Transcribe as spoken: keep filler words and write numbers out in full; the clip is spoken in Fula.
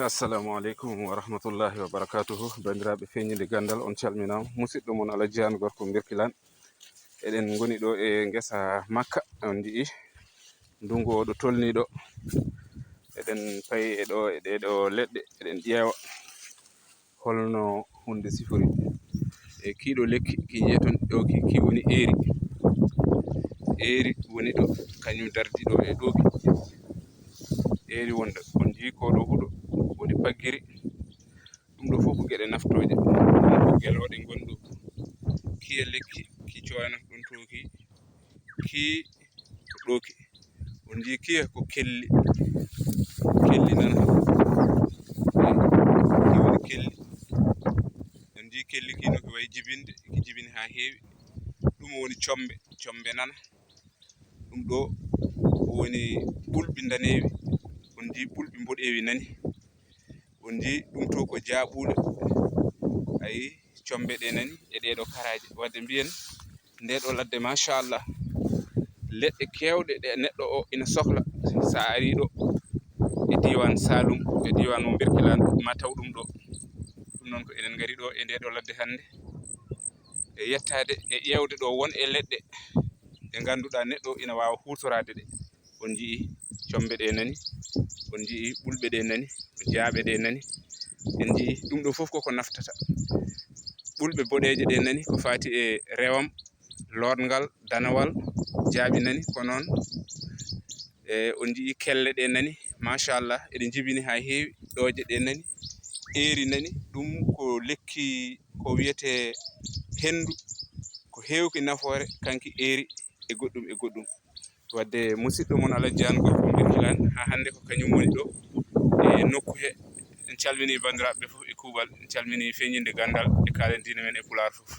Assalamu aleykum wa rahmatullahi wa barakatuhu. Banndiraaɓe feeñnde ganndal, on calminaama. Musidɗo mon Alhaji Aan Gorko Mbirkilaan. Eɗen ngoni ɗo e ngesa Makka, on nji'i ndungu o ɗo tolni ɗo. Eɗen payi e ɗo e ɗeɗo leɗɗe, eɗen ƴeewa holno huunde sifori. E kiiɗo lekki ki njeeton ɗo ki, ki woni eeri. Eeri woni ɗo, kañum dardi ɗo e ɗo ki. Eeri wonde, on nji'i ko ɗo huɗo, woni paggiri. Ɗum ɗo fof ko geɗe naftooje. Ɗum ko gelooɗe ngonɗo. Kiye lekki, ki coyna ɗum tooki, ki ko ɗooki. On nji'i kiye ko kelli. Kelli nana. Ki woni kelli. On nji'i kelli ki no ki wayi jibinde, ki jibini haa heewi. Ɗum woni combe, combe nana. Ɗum ɗo woni ɓulɓi ndaneewi. On nji'i ɓulɓi mboɗeewi nani. On nji'i ɗum to ko jaaɓuule. Ayi, combe ɗe nani e ɗee ɗo karaaje. Wadde mbiyen nde ɗo ladde, machallah, leɗɗe keewɗe ɗe neɗɗo o ina sohla. So a arii ɗo e diiwaan Saalum, e diiwaan mo Mbirkilaan, ma taw ɗum ɗo. Ɗum noon ko enen ngari ɗo e nde ɗo ladde hannde e yettaade e ƴeewde ɗo won e leɗɗe ɗe ngannduɗaa neɗɗo ina waawa huutoraade ɗe. On nji'i combe ɗe nani, on nji'i ɓulɓe ɗe nani, jaaɓe ɗe nani. En nji'i ɗum ɗo fof koko naftata. Ɓulɓe boɗeeje ɗe nani ko faati e rewam, lorngal, danawal, jaaɓi nani ko noon. E on nji'i kelle ɗe nani, machallah, eɗe njibini haa heewi, ɗooje ɗe nani, eeri nani. Ɗum ko lekki ko wiyetee henndu, ko heewki nafoore, kanki eeri e goɗɗum e goɗɗum. Wadde musidɗo mon Alhaji Aan Gorko Mbirkilaan, haa hannde ko kañum woni ɗo e nokku he. En calminii banndiraaɓe ɓe fof e kuuɓal, en calminii feeñnde ganndal e kaalandiine men e Pulaar fof.